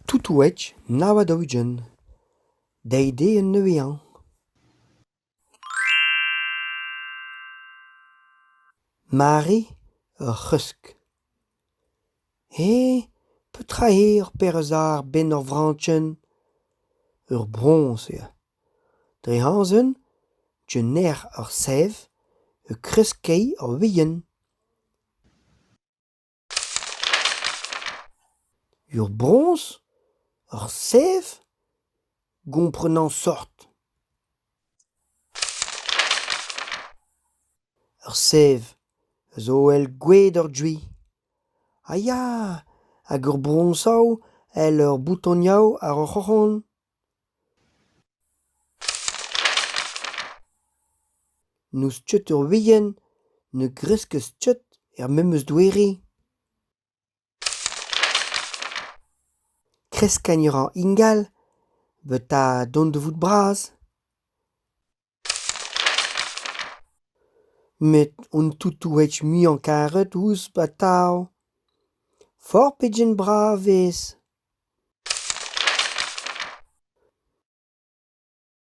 Toutouwech 49, deiz dezhe un nevez-hañv. Mare ur c'hresk. Eh ! Petra eo ar pezh a ra 'benn ur vrañchenn ? Ur broñs eo. Dre amzer get nec'h ar sav e kreske ar wienn. Ur broñs ? Ur sav ? 'Gomprenan sort. Ur sav a zo evel gouez d'ur gwez. Ha ya ! Hag ur broñs all evel ur bouton-yaou àr ur c'hroc'hen. N'eus ket ur wienn ne greskez ket er memes doare. Kreskiñ a ra ingal betek dont da vout bras. Met hon toutouig muiañ-karet ouzh atav. Forzh pegen brav e vez.